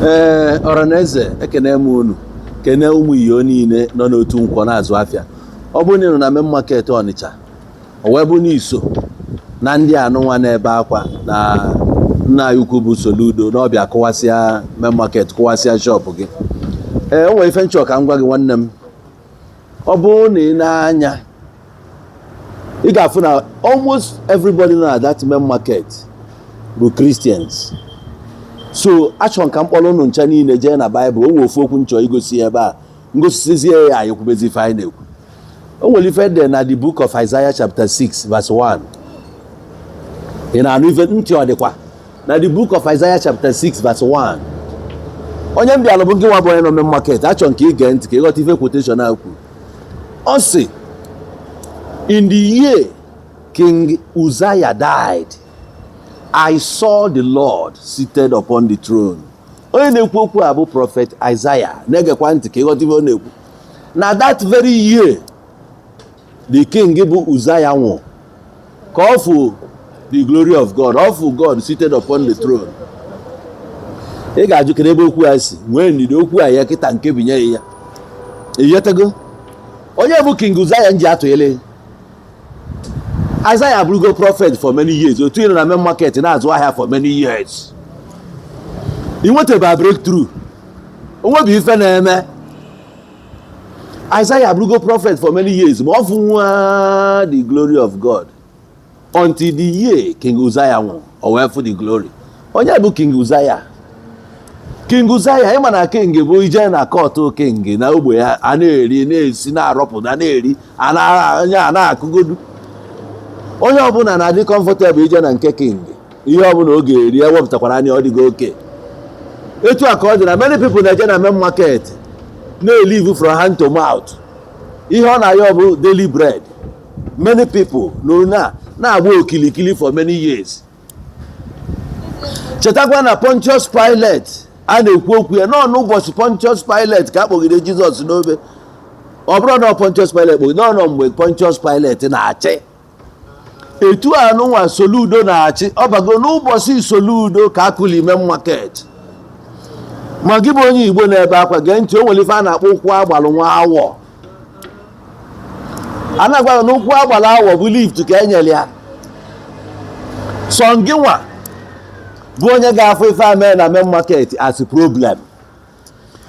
Ee, ọra na eze, ekene m unu, kene ụmụ iyo niile nọ n'otu nkwọ na-azụ afịa. Ọ bụrụ na ị nọ na main market Ọnịcha, o wee bụ na iso na ndị anụnwa na-ebe akwa na nna anyị ukwu bụ Soludo na ọbịa kụwasịa main market, kụwasịa shop gị. Ee, o nwere ife nchọ ka m gwa gị, nwanne m. Ọ bụrụ na ị na-anya, ị ga-afụ na almost everybody nọ na that main market bụ Christians. So achọrọ m ka m kpọrọ unu ncha niile jee na Baịbụl. O nwere ofu okwu nchọ igosi ebe a, ngosizie ya, anyị ekwubezi ife anyị na-ekwu. O nwere ife dị na the Book of Isaiah chapter 6 verse 1. Ị na-anụ ife ntị? Ọ dịkwa na the Book of Isaiah chapter 6 verse 1. Onye m bịalụ bụ gị nwa bụ onye nọ main market. Achọrọ m ka ị gee ntị ka ịghọta ife quotation a kwuru. Ọ sị, "In the year King Uzziah died, I saw the Lord seated upon the throne." Onye na-ekwu okwu a bụ Prophet Isaiah. Na-egekwa ntị ka ịghọta ife ọ na-ekwu. Na that very year the king bụ Uzziah nwụ, ka ọ fụ the glory of God, ọ fụ God seated upon the throne. Ị ga-ajụ, kedu ebe okwu a si? Nwee ndidi, okwu a ya kịta nke binye ya iyetego. Onye bụ King Uzziah nji atụnyele Isaiah abụrụgo prophet for many years. Otu ị nọ na main market na-azụ ahịa for many years, ị nwetaba breakthrough, onwebi ife na-eme. Isaiah abụrụgo prophet for many years, ma ọ fụ nwa the glory of God until the year King Uzziah nwụrụ, o wee fụ the glory. Onye bụ King Uzziah? King Uzziah, ịma na king bụ ije na court king na ogbe ya, a na-eri, na-esi, na-arọpụta, na-eri, onye a na-akụgodu, onye ọbụla na-adị comfortable ije na nke king. Ihe ọbụla ọ ga-eri ewepụtakwara anya, ọ dịgo oke. Etu a ka ọ dị na many people na-eje na main market na-elive from hand to mouth. Ihe ọ na-ayọ bụ daily bread. Many people no na na-agba okilikili for many years. Chetakwa na Pontius Pilate a na-ekwu okwu ya nọ n'ụbọchị Pontius Pilate ka a kpọgide Jizọs n'obe. Ọ bụrụ na Pontius Pilate kpọgide nọ mgbe Pontius Pilate na-achị, etu anụnwa Soludo na-achị, ọ bago n'ụbọchị Soludo ka akụli main market. Ma gị bụ onye Igbo na-ebe akwa, gee ntị. O nwere ife a na-akpọ ụkwụ agbalụ nwa awọ. A na-agwa na ụkwụ agbalụ awọ bụ lift ka e nyere ya. Sọ gị nwa bụ onye ga-afụ ife a mee na main market as problem.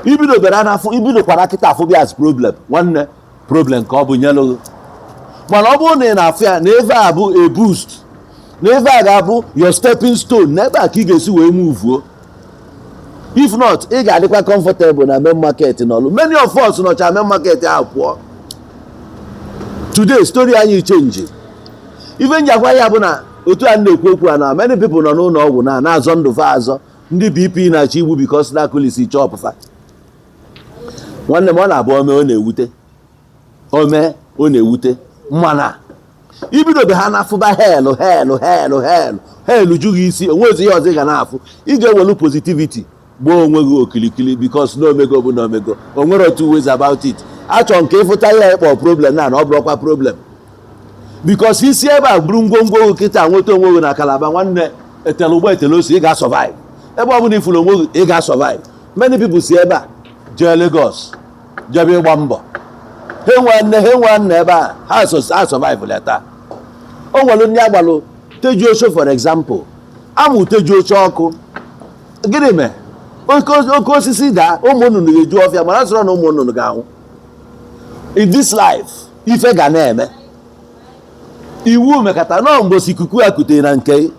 Ibidobere n'afọ, ibidokwara kịta afụ bịa as problem. Nwanne, problem ka ọ bụ nyelụ, mana ọ bụrụ na ị na-afụ ya na ebe a bụ a boost, na ebe a ga-abụ your stepping stone, na ebe a ka ị ga-esi wee muvuo. If not, ị ga-adịkwa comfortable na main market n'ọlụ. Many of us nọcha main market ahụ pụọ today, story anyị change. Ife njakwa ya bụ na otu a na-ekwu okwu a na many people nọ n'ụlọ ọgwụ na na-azọ ndụ fa azọ, ndị BP na-achọ igbu because na akụlisi chọpụ fa. Nwanne m, ọ na-abụ ome, ọ na-ewute, ome, ọ na-ewute, mana ibidobe ha na-afụba hell, hell, hell, hell, hell ju gị isi, onwezi ihe ọzọ ị ga na-afụ. Ị ga-ewelu positivity gbaa onwe gị okilikili, because na omego bụ na omego. O nwere two ways about it. Achọ nke ịfụta ihe ịkpọ problem na ọ bụrụkwa problem, because isi ebe a bụrụ ngwongwo gị kịta, nweta onwe gị na Kalaba. Nwanne, etele ụgbọ, etele ose, ị ga-survive. Ebe ọ bụla ifuru onwe gị, ị ga-survive. Many people si ebe a jee Lagos, jebe ịgba mbọ. Ha enwe nne, ha enwe nna ebe a, ha survive leta. O nwere ndị agbalụ teju oche. For example, amụ teju oche ọkụ. Gịnị mee? Oke osisi daa, ụmụ nnụnụ ga-eju ọfịa, mana sọrọ na ụmụ nnụnụ ga-anwụ. In this life, ife ga na-eme. Iwu mekata nọọ mgbosi ikuku a kutere na nke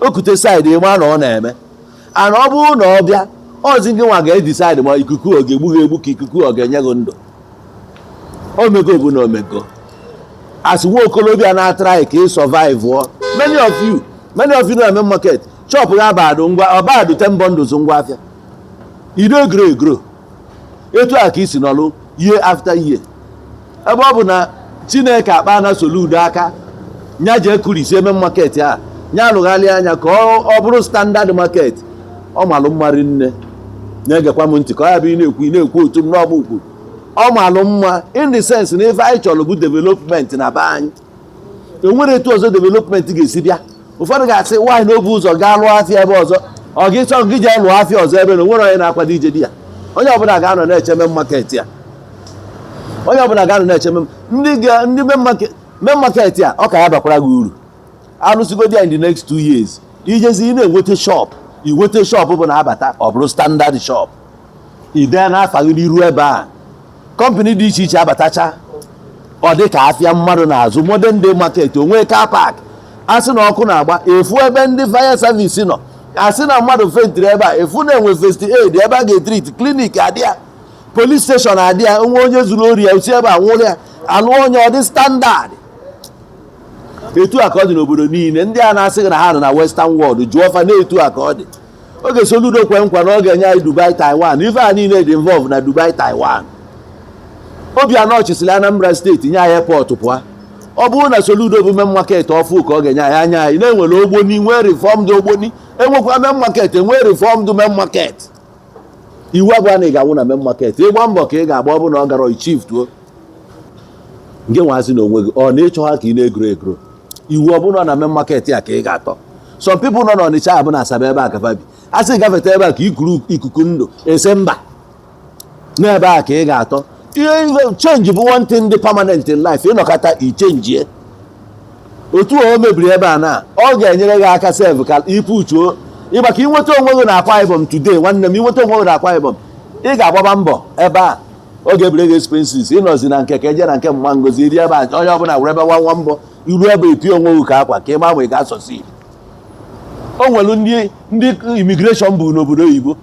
okute side, ịma na ọ na-eme. Ana ọ bụrụ na ọ bịa ọzi, gị nwa ga-edecide ma ikuku ọ ga-egbu gị egbu ka ikuku ọ ga-enye gị ndụ. Omego bụ na omego. As nwa okolobịa na-atry ka ị survive ọ, many of you na main market, shop ya abadụ ngwa, ọbadụ 10 bundles ngwa afịa. You no grow grow. Etu a ka isi nọlụ year after year. Ebe ọ bụ na Chineke akpa na Soludo aka, nya jee kurisie main market a, nya alụgharị anya ka ọ bụrụ standard market. Ọ malụ mma rinne. Na-egekwa m ntị ka ọ ya bụ ị na-ekwu, ị na-ekwu otu m n'ọgbụ kwuru. Ọ malụ mma in the sense na ife anyị chọrọ bụ development na be anyị. Enwere etu ọzọ development ga-esi bịa? Ụfọdụ ga-asị nwaanyị na obu ụzọ gaa lụọ afịa ebe ọzọ. Ọ gị chọọ gị jee lụọ afịa ọzọ ebe na onwere onye na-akwado ije di ya. Onye ọbụla ga-anọ na-eche main market ya. Onye ọbụla ga-anọ na-eche ndị ndị main market a, ọ ka ya bakwara gị uru. Alụsigodi ya in the next 2 years, ijezi ị na-enweta shop, inweta shop bụ na abata, ọ bụrụ standard shop, ide n'afa gị n'iru ebe a, company dị iche iche abatacha, ọ dị ka afịa mmadụ na-azụ, modern day market, onwe car park. A sị na ọkụ na-agba, efu ebe ndị fire service nọ. A sị na mmadụ faintiri ebe a, efu na-enwe first aid ebe a ga-etreat. Clinic adị ya, police station adị ya. Nwe onye zuru ori, ya osi ebe a nwụrụ ya, alụ onye, ọ dị standard. Etu a ka ọ dị n'obodo niile. Ndị a na-asị gị na ha nọ na western world, jụọ fa na-etu a ka ọ dị. Oge Soludo kwe nkwa na ọ ga-enye anyị Dubai, Taiwan, ife a niile dị involve na Dubai, Taiwan. Obianọ chisịrị Anambra Steeti nye anyị airport pụọ. Ọ bụrụ na Soludo bụ main market ọfụ ka ọ ga-enye anyị anya, anyị na-enwere Ogboni, nwee reformed Ogboni, enwekwa main market, enwee reformed main market. Iwu abụọ na ị ga-anwụ na main market. Ịgba mbọ ka ị ga-agba, ọ bụ na ọ gara chief tuo nke nwazi na onwe gị, ọ na ịchọ ha ka ị na-egro egro. Iwu ọ bụla na main market ya ka ị ga-atọ. Some people nọ n'Ọnịcha abụ na Asaba ebe a ka fa bi. A sị gafeta ebe a ka ikuru ikuku ndụ ese mba n'ebe a ka ị ga-atọ. Ihe change bụ one thing dị permanent in life. Ịnọkọta ichangie otu o mebiri ebe a na ọ ga-enyere gị aka sef ka ipuchuo ịgba ka ịnweta onwe gị na Akwa Ibom today. Nwanne m, ịnweta onwe gị na Akwa Ibom, ị ga-agbaba mbọ ebe a oge ebere gị expenses. Ịnọzi na nke ka eje na nke mma ngozi iri ebe a, onye ọbụla were ebe nwa nwa mbọ iru ebe epi onwe gị ka akwa ka ị ma ma ị ga-asọsi. O nwere ndị immigration bụ n'obodo oyibo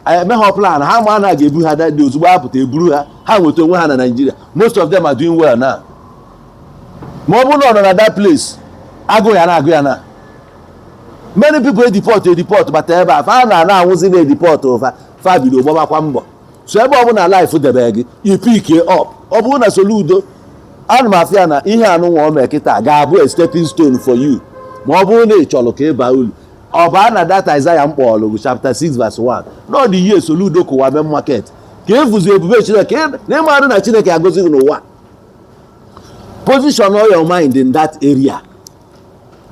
emeghọ plan ha ma na ga-ebu ha dị ozugbo ha pụta, eburu ha, ha nweta onwe ha na Nigeria. Most of them are doing well now. Ma ọ bụrụ na ọ nọ na that place, agụ ya na-agụ ya na many people edeport edeport bata ebe a, fa na ana anwụzi na edeport ụfa, fa bido gbabakwa mbọ. So ebe ọbụla life debe gị, ipick up. Ọ bụrụ na Soludo, ana m afịa na ihe anụnwa o mee kịta ga-abụ a stepping stone for you. Ma ọ bụrụ na ị chọrọ ka ị baa uru, ọ baa na that Isaiah mkpọọlụ chapter 6 verse 1 n'ọdị ihe Soludo kụwa main market ka efuzi ebube Chineke na ịmarụ na Chineke agọzi gị n'ụwa. Position all your mind in that area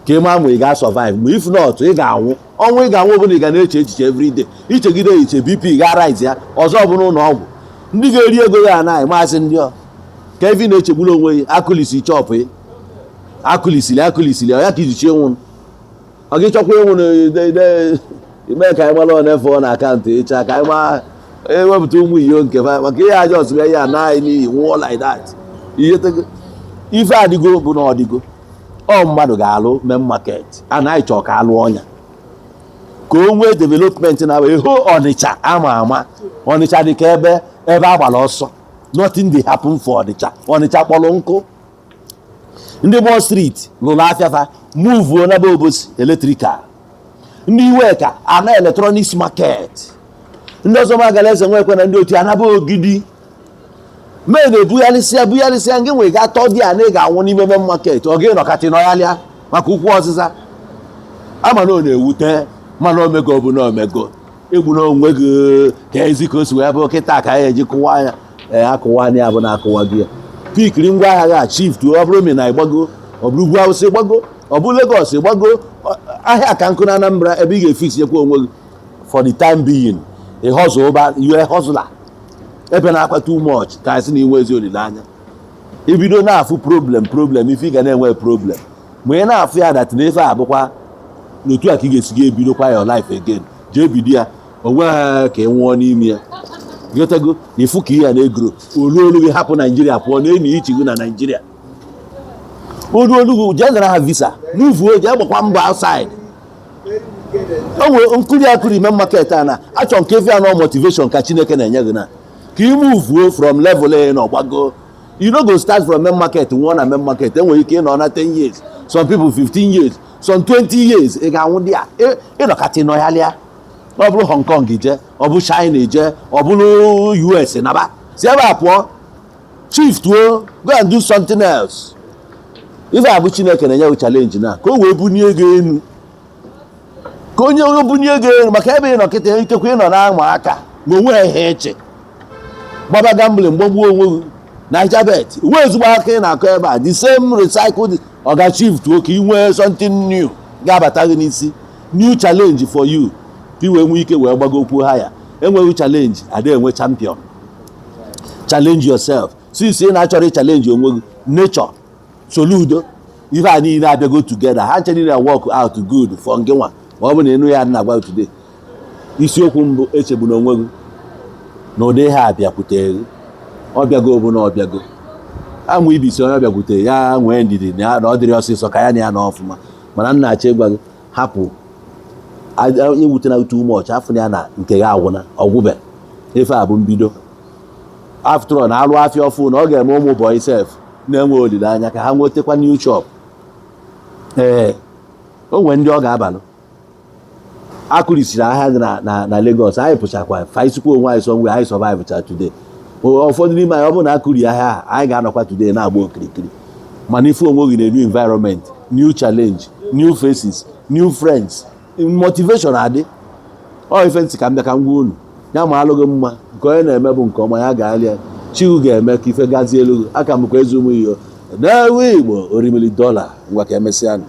ka ị maa ma ị ga-survive. Ma if not, ị ga-anwụ ọnwụ. Ị ga-anwụ bụ na ị ga na-eche echiche everyday, ichegide iche, BP ga-rise ya ọzọ, bụ n'ụlọ ọgwụ ndị ga-eri ego ya anaghị masị ndị ọ ka evi na-echegburu onwe gị. Akụlisi chọpụ ị akụlisili akụlisili ya ka iji chie nwụ. Ọ gị chọkwa ịnwụ ime ka anyị mara ọ na-efe na account ịcha ka anyị maa ewepụta ụmụ iyo nke fa maka ihe aja ọsịbịa ya na anyị n'iyi nwụọ like that. Ihe ife adịgo bụ na ọdịgo ọ mmadụ ga-alụ main market, anaghị chọ ka alụ ọnya ka o nwee development na eho Ọnịcha ama ama. Ọnịcha dị ka ebe agbara ọsọ. Nothing dey happen for Ọnịcha. Ọnịcha kpọrọ nkụ. Ndị Mall Street lụrụ afịafa muvuo na be Obosi electrical, ndị Iweka ana electronics market, ndị ọzọ magala eze nwekwe na ndị otu anaba Ogidi mee na-ebugharịsịa bugharịsịa. Ngị nwere ga-atọ dị a na ị ga-anwụ n'ime main market. Ọ gị nọkatị n'ọyalịa maka ụkwụ ọzịza ama na ọ na-ewute, mana omego bụ na omego egbu na onwe gị ka ezi ka o si wee bụ kịta ka anyị eji kụwa ya. Ee, akụwa ya bụ na akụwa gị ya pickiri ngwa ahịa gị shift. Ọ bụrụ Mina ịgbago, ọ bụrụ ugwu Awụsa ịgbago, ọ bụ Lagos ịgbago, ahịa ka nkụ na Anambra ebe ị ga-efix ekwe onwe gị for the time being. Ị hustle ụba, you a hustler ebe na-akwa too much ka asị na inwe ezi olileanya. Ibido na-afụ problem problem, ife ị ga na-enwe problem ma ị na-afụ ya that na ife a bụkwa n'otu a ka ị ga-esi ga ebidokwa your life again. Jee bido ya onwe ha ka ị nwụọ n'ime ya gotago ifu ka ihe a na-egro olu olu gị. Hapụ Naijiria pụọ na enyi ichi gị na Naijiria. Olu olu gị, jee nara ha visa, muvuo, jee gbakwa mbọ outside. O nwere nkuri akuri main market a na achọ nke ife anọ motivation ka Chineke na-enye gị na ka ị muvuo from level ị nọ gbago. You no go start from main market nwụọ na main market. Enwere ike ịnọ na 10 years, some people 15 years, some 20 years. Ị ga-anwụ dị a ịnọkata ịnọghalịa. Ọ bụrụ Hong Kong jee, ọ bụ China jee, ọ bụrụ US naba, si ebe a pụọ, shift o, go and do something else. Ife a bụ Chineke na-enye gị challenge na ka o wee bunie gị elu, ka onye onye bunie gị elu maka ebe ị nọ kịta. Ikekwe ị nọ na-ama aka ma onwe ihe eche gbaba gambling, gbagbuo onwe gị Naija bet uwe ezigbo aka ị na-akọ ebe a, the same recycled. Ọ ga shift o ka ị nwee something new ga-abata gị n'isi, new challenge for you. Ka i wee nwee ike wee gbagokwuo ha ya. Enweghị challenge, ada enwe champion. Challenge yourself. Since ị na-achọrọ challenge onwe gị, nature, Soludo, ife a niile abịago together, ha nche niile work out good for ngị nwa. Ma ọ bụ na ịnụ ya na-agwa today, isiokwu mbụ, echegbuna onwe gị na ụdị ha abịakwutere gị. Ọ bịago bụ na ọ bịago. Amụ ibisi onye ọbịakwute ya nwee ndidi na ọ dịrị ọsịsọ ka ya na ya na ọfụma. Mana nna achọ ịgwa gị, hapụ ewutena too much. Afọ ya na nke gị agwụna, ọgwụbe. Ife a bụ mbido. After all, na alụ afịa ọfụ na ọ ga-eme ụmụ boy sef na-enwe olileanya ka ha nwetakwa new shop. Ee, o nwere ndị ọ ga-abalụ. Akụrisiri ahịa dị na Lagos, anyị pụchakwa faisikwa onwe anyị somewhere. Anyị survive cha today. Ụfọdụ n'ime anyị, ọ bụrụ na akụri ahịa a, anyị ga-anọkwa today na-agba okirikiri. Mana ife onwe gị na new environment, new challenge, new faces, new friends, motivation adị. Ọ ife ntị ka m bịa ka m gwa unu ya ma alụghị mma. Nke onye na-eme bụ nke ọma ya ga-alịa. Chihu ga-eme ka ife gazie elu gị. Aka m bụkwa ezi ụmụ iyo na-ewe Igbo orimili dọla. Ngwa, ka emesịa.